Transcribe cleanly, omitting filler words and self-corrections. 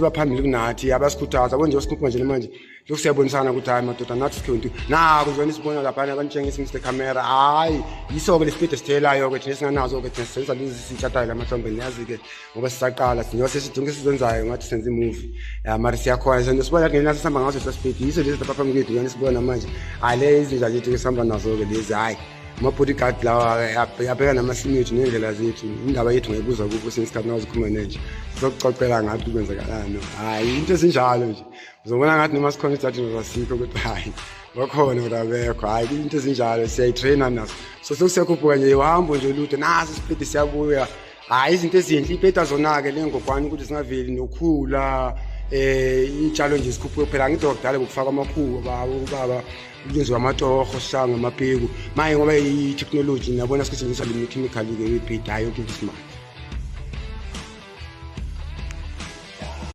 Baphambili kunathi abasikhuthaza yabo nje, sikhupha nje manje lokhu siyabonisana ukuthi hayi madoda, nathi sikhonti naku nje nisibona laphana banitshengisa Mr Camera. Hayi, yiso-ke lesipidi esithelayo-ke thina esinganazo-ke thina, sisenza lezi sitshatayo lamahlombe, niyazi-ke ngoba sisaqala njengoba sesithi sizenzayo ngathi senza imovie ya, mara siyakhona senze sibona ngendlela sihamba ngaso sasipidi. Yiso lezi lapha phambi kwethu njani sibona manje. Hayi, le izinja zethu-ke sihamba nazo-ke lezi, hhayi ama-bodyguard lawa abheka namasimu ethu ney'ndlela zethu. Indaba yethu ngayibuza kubo kwesinye isikhathi nazikhuluma nenje, sizokucocela ngathi kwenzakalani. Hhayi, into ezinjalo nje uzobona ngathi noma sikhona ejajini zasikho ukuthi hhayi bakhona kodwa abekho. Hhayi, into ezinjalo siyayitraina nazo, so sekusiyakhuphuka nje uhambo nje olude, naso isipidi siyabuya. Hhayi, izinto ezinhle ipeta zona-ke le ngogwane ukuthi zingaveli nokhula, iy'tshalo nje zikhuphuke phela. Angithi kudala bokufaka amakhuwa baba kwenziwa amatoho sishaya ngamapeku, manje ngoba i-technology niyabona sikusebenzisa le chemical-ke webhedi, hhayi yonke into isimanje.